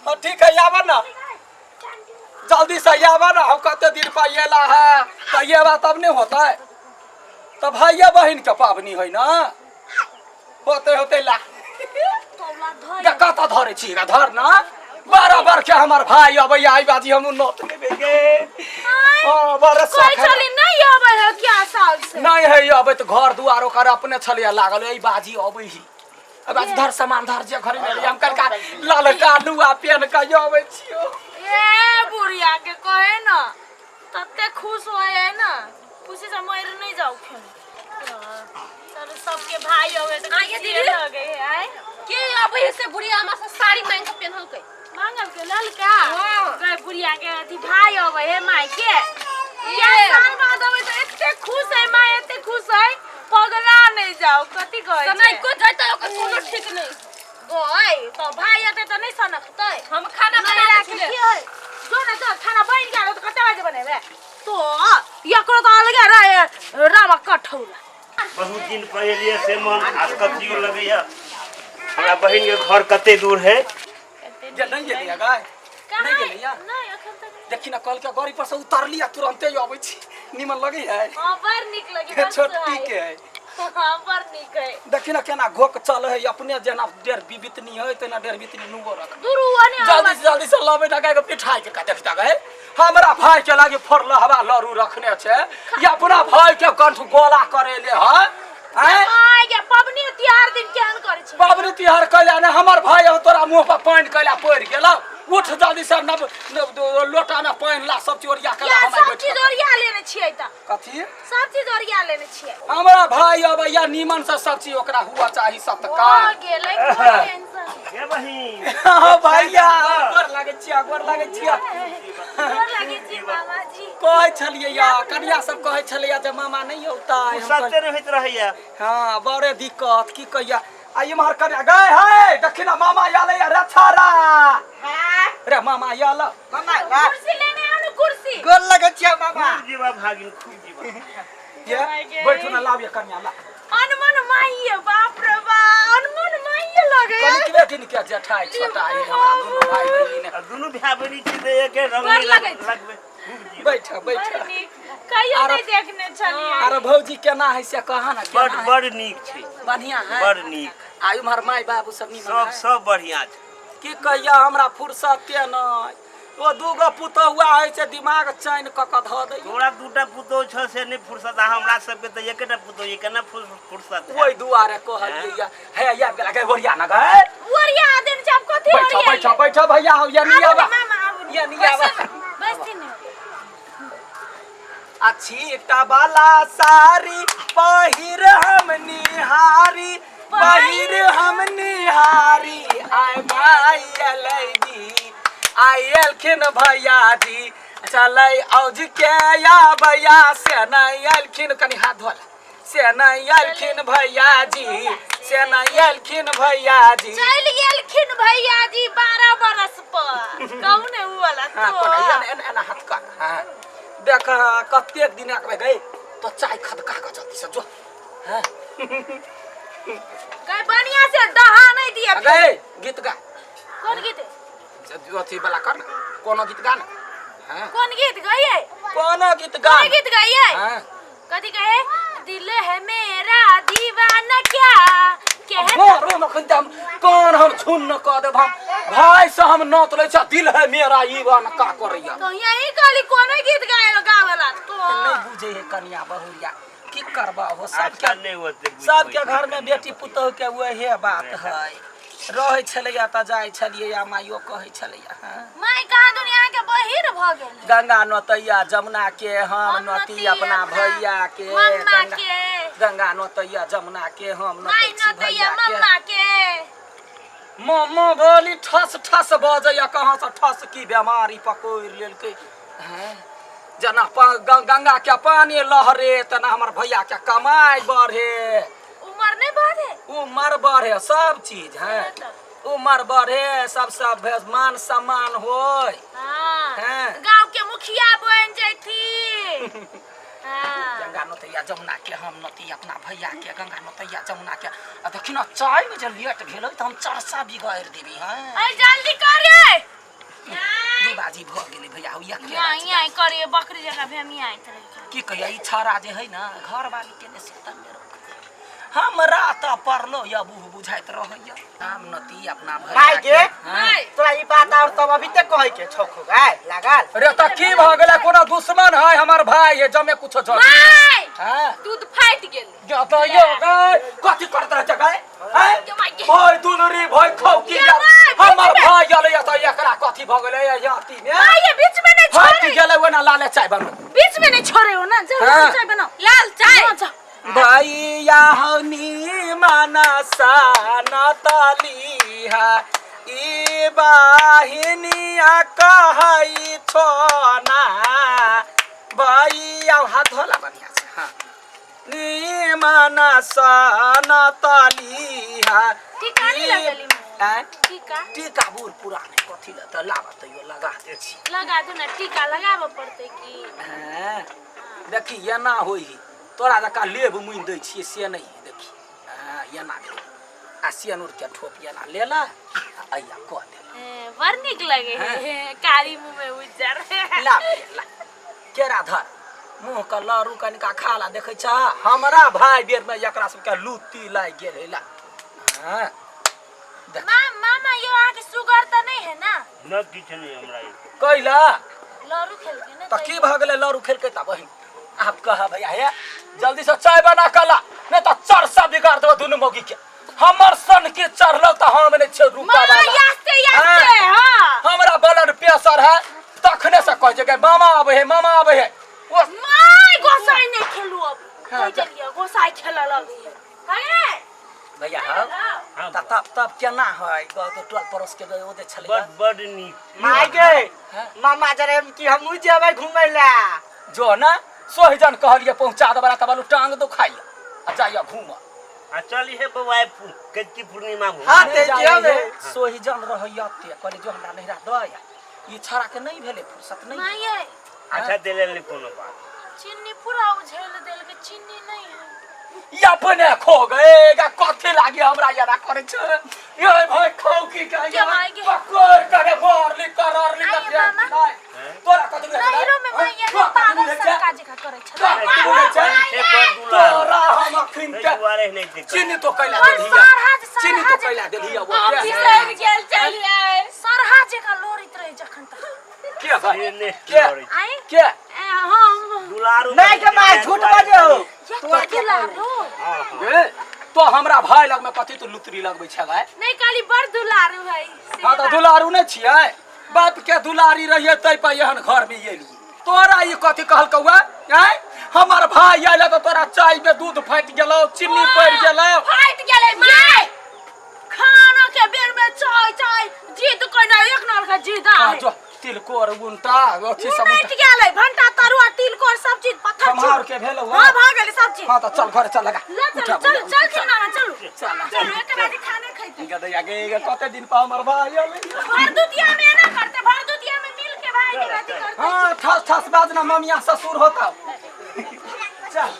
हाँ ठीक है, आवा ना जल्दी से आवा ना। हम कते दिन पर अयला है तो ये बात तब नहीं होता है। तो भाइये बहिन के पाबनि है ना, होते होते ला तौला धर। कतऽ धरे छी धर ना। बराबर के हमर भाई अबैया, आई बाजी हम नोत लेबे गे। हाँ, बड़ा कोई शौक है। चली नहीं आवे है क्या साल से? नहीं है अबै तऽ घर दुआर ओकर अपने छलैया लागल। एहि बाजी अबै ही, एहि बाजी धर सामान धर जे घर में हम कलका ललका नुआ पेन के अबै छियो। ए बुढ़िया के कहे ना तते खुश होए है ना, खुशी से मर नहीं जाओ खेन। चलो सबके भाई होवे तो आगे खुशी दीदी। लगे है आए। के अबै है से बुढ़िया हमरा से साड़ी मांग के पेन्हलकै? मांगल के ललका? हाँ। गए बुढ़िया के अथी भाई होवे है माई के। क्या साल बाद होवे तो एते खुश है माई, एते खुश है पगला नहीं जाओ। कथी कहै छै? सनाइको जैतै ओकर कोनो ठीक नहीं। गई तो भाई अते तो नहीं सनकतै। हम खाना नहीं बना के राखे छुले। की है जो ना तो खाना बन गेल तो कते बजे बनेबे तो एकरो तो अलगे रहे रामा कठौला। बहुत दिन पर एलियै से मन आसकतियो लगैया। हमरा बहिन के घर कते दूर है? जे नहीं गेलिया गाय? कहाँ? नहीं गेलिया? नहीं, अखन तक नहीं। देखी ना, कल के गाड़ी पर से उतरली आ तुरंते अबै छी। निमन लगै है? हाँ, बड़ नीक लगे, बड़ छोटकी सुहाई। के है। हाँ, बड़ नीक है। देखी ना केना घोक चल है। अपने जेना डेढ़ बीबितनी है तेना डेढ़ बीतनी नुगो रख। दूर हुआ नहीं। जल्दी से जल्दी से लबै ना गाय के पिठाई के का देखता गए। हमरा भाई के लागे फोड़ल हवा लड़ू रखने छै। ये अपना भाई के कंठ गोला करे ले है हैं? आय गे, पबनी तिहार दिन केहन करै छै? पबनी तिहार कैला ने हमर भाई हो, तोरा मुंह पर पानि कैला पड़ि गेल। उठ जल्दी से, नब नब- लोटा में पानि ला, सब चीज ओरिया के ला। या हम सब बैठ चीज ओरिया लेने छियै तऽ। कथी? सब चीज ओरिया लेने छियै। हमरा भाई अबैया, नीमन से सब चीज ओकरा हुआ चाही सत्कार। हो गेलै, कोई टेंशन। गे बहिन। हाँ भैया, गोर लागै छिया, गोर लागै छिया। गोर लागै छी मामाजी। कहै छलियै या कनिया सब कहै छलैया जे मामा नहि औता। हम सत्य नहि होइत रहैया। हाँ, बड़े दिक्कत की कहिया। आ इम्हर कनिया गए है, देखी ना मामा आयल या रे छाड़ा रे, मामा आयल। मामा वाह। कुर्सी लेने आउ ने, कुर्सी। गोर लगै छियै मामा। खूब जीवा भागिन, खूब जीवा। ये बैठू ना, लाबिया कनिया ला। अनमन माइये, बाप रे बाप, अनमन माइये लगे। कनिक बेटी के जेठाई छोटाई हमरा दुनू भाई बहिन। आ दुनू भाय बहिनी छी तऽ एके रंग गोर नहि लगै छै। लगबै। खूब जीवा। बैठ बैठ। बड़ नीक, कहियो नहीं देखने छलियै। अरे भौजी, केना है से कहा ना। बड केना है? बड नीक छै। बढ़िया है? बड नीक। आ इम्हर माय बाबू सब निमन सब है? सब बढ़िया छै। की कहिया, हमरा फुर्सत के नहि। ओ दूगो पुतहुआ है से दिमाग चैन कऽ कऽ धऽ दै। तोरा दूटा पुतोह छौ से नहि फुर्सत, आ हमरा सबके तऽ एकेटा पुतोह ये, केना फुर्सत हैत? ओहि दुआरे कहलियै या हे आबि गेला गे, ओरिया ना गे। ओरिया देने छै, आब कथी? बैठ ओरिया। बैठ बैठ भैया, हो या नहीं आबू आबा। ने मामा, आबू ने। या नहीं आबा। बैसथिन ने। अच्छी वाला साड़ी पहिर हम निहारी, पहिर हम निहारी, आय भाई अलै जी, आइ एलखिन भैया जी। चलै औज के या भैया से नहि एलखिन। कनि हाथ धोल से नहि एलखिन भैया जी, से नहि एलखिन भैया जी। चलि गेलखिन भैया जी 12 बरस पर, कहू ने उ वाला। हाँ। तो कोना एना एना एना हाथ कर। हाँ, देख कतेक दिन आकबे गई तो चाय खदका के जल्दी से जो। हाँ। गई बढ़िया से डहा नहीं दिए। गए, गीत गा। कोन गीत? अथी वाला कर ना, कोनो गीत गा ना। हाँ। कोन गीत गइए? कोनो गीत गा। कोन गीत गइए? हाँ। कथी कहे, दिल है मेरा दीवाना क्या कहे? घरो में अखन हम कान हम छुन्न कऽ देब। हम भाई से हम नौत लै छ, दिल है मेरा ई वान का करैया। तो यही कहली, कोनो गीत गाए गावेला तो नहीं बुझे है कनिया बहुरिया, की करबा हो सबके। अच्छा, नहि ओते बुझबै। सबके घर में बेटी पुतोह के वहे बात है। रहै छलैया तऽ जाइ छलियै, माइयो कहै छलैया। हाँ। माय कहाँ दुनिया के बहिर भ गेल। गंगा नोतैया जमुना के हम हम नोती नोती अपना अपना भैया के। मम्मा गंगा के। गंगा नोतैया जमुना के हम माय नोतै छी नोतैया भैया के। मम्मा के। मम्मा बोली ठस ठस बजैया, कहाँ से ठस की बेमारी पकड़ि लेलकै हैं? जेना गंगा के पानी लहरे तेना हमर भैया के कमाई बढ़े। उमर नहीं बढ़े? उमर बढ़े, सब चीज है। उमर बढ़े, सब सब मान सम्मान होय। हाँ। हैं। गांव के मुखिया बन जैती। हाँ। गंगा नोतैया जमुना के हम नोती अपना भैया के, गंगा नोतैया जमुना के। आ देखी ना, चाय में जे लेट भेलै तऽ हम चरसा बिगाड़ि देबी। हैं। अरे जल्दी करे। राजी भऽ गेलै भैया हो एकले यहाँ राजी। यहाँ करिए बकरी जगह भेम यहाँ रहे। की कहिया ई छाड़ा जे है ना घरवाली के ने से तंगे रख। हमरा तऽ पड़लो या बूह बुझाइत रहैया राम नती अपना भैया भाई के हाँ। तोरा ई बात और तब अभी तक कहै के छौ खो गाय लागल। रे तऽ की भऽ गेलै? कोनो दुश्मन है हमर भाई है जमे कुछो जल। माय हाँ दूध फाटि गेल। या तऽ यो गाय कथी करत रहै छै गाय? हैं? भाई दुलरी भाई खौकी ये माय, हमर भाई गेलै तऽ एकरा कथी भऽ गेलै याती मे? माय ये बीच में नहीं हटि छोड़े, गेलै ओना लाले चाय बनू। बीच में नहीं छोड़े हो ना, जाओ हाँ। लाल चाय बनाओ। लाल चाय। हाँ, जाओ। भैया हनी मनसा नतलीहा ई बाहिनिया कहै छो ना भैया हाथ धोला बढ़िया से। हाँ नी मनसा नतलीहा टीका नहीं लगेली मुँह। आँय? टीका टीका बूढ़ पुरान है कथी लए तऽ लाबऽ तैयो लगा दै छी। लगा दू ना, टीका लगाबऽ पड़तै की? हाँ, देखी एना होइ है तोरा जकाँ लेब मुनि दै छियै से नहि है। देखी हाँ, एना भेल आ सेनुर के ठोप एना लेला आ अइया कऽ देला। ए, बड़ नीक लगे है कारी मुँह में उज्जर। ला भैया, ला केरा धर मुँह के लड़ू कनिका खा ला। देखै छ हमरा भाई बेर में एकरा सबके लूती लागि गेल है। ला हाँ देख। मामा यो अहाँके शुगर तऽ नहीं है ना? न किछु नहि हमरा ई। कैला लड़ू खेलके ने तऽ की भऽ गेलै? लड़ू खेलकै तऽ बहिन आब कह भैया हे जल्दी से चाय बना कऽ ला नहीं तऽ चढ़ सब बिगाड़ देबो दुनू मौगी के। हमर सन के चढ़लो तऽ हम नहि छै रुका माँ वाला। यास्ते यास्ते। हाँ हमरा ब्लड प्रेशर है तखने से कहै छै कि मामा आबै है मामा आबै है। ओ my गोसाई नहीं खेलू अब। हाँ, कहि देलियै गोसाई खेलऽ लगै है। अरे भैया हाँ हाँ, तऽ तब तब केना है तो टोल पड़ोस के ओ जे छलै बड बड नीक। माय गे हाँ। मामा जरे कि हमहूँ जेबै घुमै ला। जो ना सोहिजन कहलिए पहुंचा देबला तऽ बालू टांग दुखाइया आ जाइया घूम। आ चल हे बौआ कच्ची पूर्णिमा घूम। हाँ, ते जेबै। सोहिजन रहैया ते कहलिए जो हमरा नहिरा दया ई छड़ा के नहीं भेलै फुर्सत नहीं। माये अच्छा देले नहि कोनो बात। चीनी पूरा उझेल देलकै, चीनी नहीं है। ई अपने खो गए गा कथी लागी हमरा यारा करै छै ये भाई खौ की के के माय गे? पकड़ करे मारली कररली आइए कते मामा। तोरा कथी भेलै? नहिरो में माय तोरा कथी पागल भेलै? सन काज का करै छलै। तोरा कथी भेलै छै? से बड़ दुलार। तोरा हम अखन ताहि के दुआरे नहि दिक्कत। चीनी तो कैला बड़ देलही सरहा जे- चीनी तो सरहा कैला देलही वो हम के बिसरि गेल छलियै। सरहा जकाँ लोड़ैत रहै जखन तक। के भाई से नहि के? लड़ै छै। आइ के ए, हम दुलारू नहीं के माय झूठ बजे हो। ये तो दुलारू। हाँ हाँ गे तो हमरा भाई लग में कथी तो लुतरी लगबै छै भाई? नहीं काली बड़ दुलारू है। से हाँ तऽ बात। दुलारू नहि छियै बाप के दुलारी रहियै तै पर एहन घर में एलियै। तोरा ई कथी कहलकौ आँय? हमर भाई आयल तऽ तोरा चाय में दूध फाटि गेलौ चीनी पड़ि गेलौ। फाटि गेलै माय। खाना के बेर में चाय चाय जिद कोना एक नल के जिद हाँ आहे। जो तिलकोर उनटा अथी सब उनटि गेलै भंटा तरुआ तिलकोर सब चीज पत्थर खम्हार के भेलौ हाँ भऽ गेलै सब चीज। हाँ तऽ चल घर चल लगा। ले चलू उठा चलू भैया, चल उठा। मामा चलू चल चलू एक बारी खाना खैते। गदैया गे गे कते दिन पर हमर भाई एलै। भरदुतिया में एना करते, भरदुतिया में मिल के भाई के अथी करते। हाँ ठस ठस बाजना ममिया ससुर होता। चल।